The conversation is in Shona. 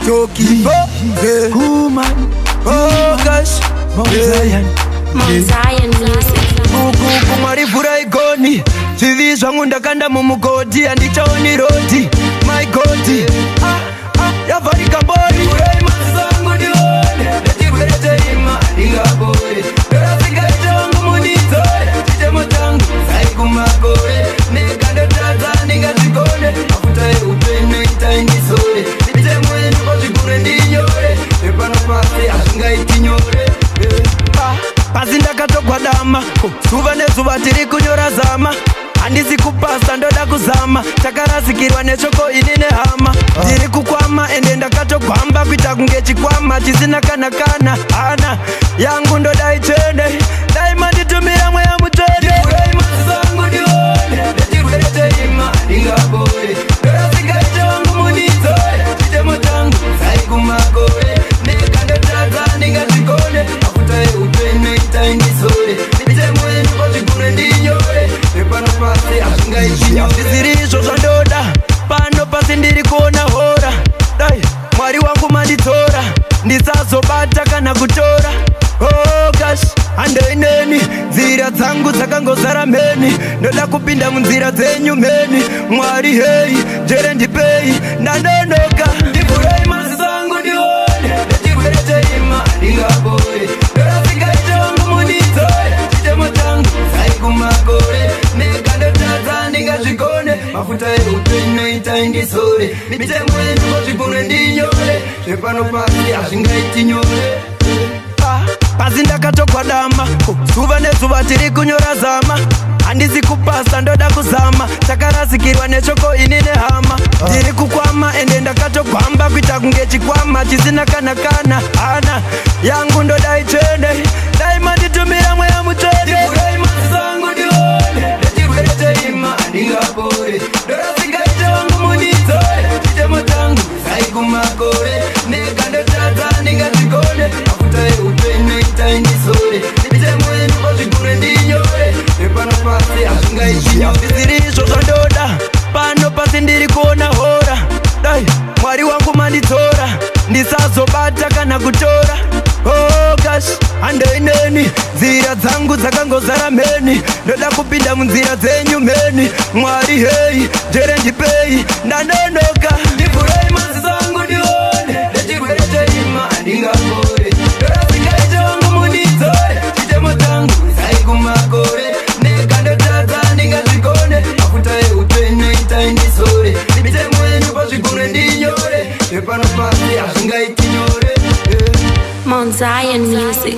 Toki Kuman, Oh gosh, Mount Zion. Mount Zion Music. Uku kumwari vhurai goni, zvivi zvangu ndakanda mumugodhi, handichaoni rodhi. My God, ah, ah, yavharika mbori. Vhurai maziso angu ndione, nechirwere cheima handingapore. Ndorasikaita wangu mundidzore, chitemo changu zai kumakore. Ndikandotadza ndingazvigone, mafuta eupenyu itai ndizore. Mitemo yenyu pazvigunwe ndinyore, zvepano pasi hazvingaiti nyore. Ah, pasi ndakatogwadama, zuva nezuva tiri kunyora zama. Handisi kupasa, ndoda kuzama. Takarasikirwa neshoko ini nehama. Ndiri kukwama ende ndakatogwamba, kuita kunge chikwama chisina kana kana hana yangu ndoda ichene. Dai manditumira mweya mutsvene. Ndivhurei maziso angu ndione, nechirwere cheima handingapore. Ndorasikaita wangu mundidzore, chitemo changu zai kumakore. Ndikandotadza ndingazvigone, mafuta eupenyu itai ndizore. Mitemo yenyu pazvigunwe ndinyore, zvepano pasi hazvingaiti nyore. Zvisiri izvo zvandoda, pano pasi ndiri kuona hora. Dai Mwari wangu mandidzora, ndisazobata kana kutora. Oh gosh, handei neni, nzira dzangu dzakangozara mheni. Ndoda kupinda munzira dzenyu mheni. Mwari hei, njere ndipei, ndanonoka. Ndivhurei maziso angu ndione, nechirwere cheima handingapore. Ndorasikaita wangu mundidzore, chitemo changu zai kumakore. Ndikandotadza ndingazvigone, mafuta eupenyu itai ndizore. Mitemo yenyu pazvigunwe ndinyore, zvepano pasi hazvingaiti nyore. Ah, pasi ndakatogwadama, zuva nezuva tiri kunyora zama. Handisi kupasa, ndoda kuzama. Takarasikirwa neshoko ini nehama. Ndiri kukwama ende ndakatogwamba, kuita kunge chikwama chisina kana kana hana yangu ndoda ichene. Dai manditumira mweya mutsvene. Ndivhurei maziso angu ndione, nechirwere cheima handingapore. Ndorasikaita wangu mundidzore, chitemo changu zai kumakore. Ndikandotadza ndingazvigone, mafuta eupenyu itai ndizore. Mitemo yenyu pazvigunwe ndinyore, zvepano pasi hazvingaiti nyore. Zvisiri izvo zvandoda, pano pasi ndiri kuona hora. Dai Mwari wangu mandidzora, ndisazobata kana kutora. Oh gosh, handei neni, nzira dzangu dzakangozara mheni. Ndoda kupinda munzira dzenyu mheni. Mwari hei, njere ndipei, ndanonoka. Ndivhurei maziso angu ndione, nechirwere cheima handingapore. Ndorasikaita wangu mundidzore, chitemo changu zai kumakore. Ndikandotadza ndingazvigone, mafuta eupenyu itai ndizore. Mitemo yenyu pazvigunwe ndinyore, zvepano pasi hazvingaiti nyore. Mount Zion Music.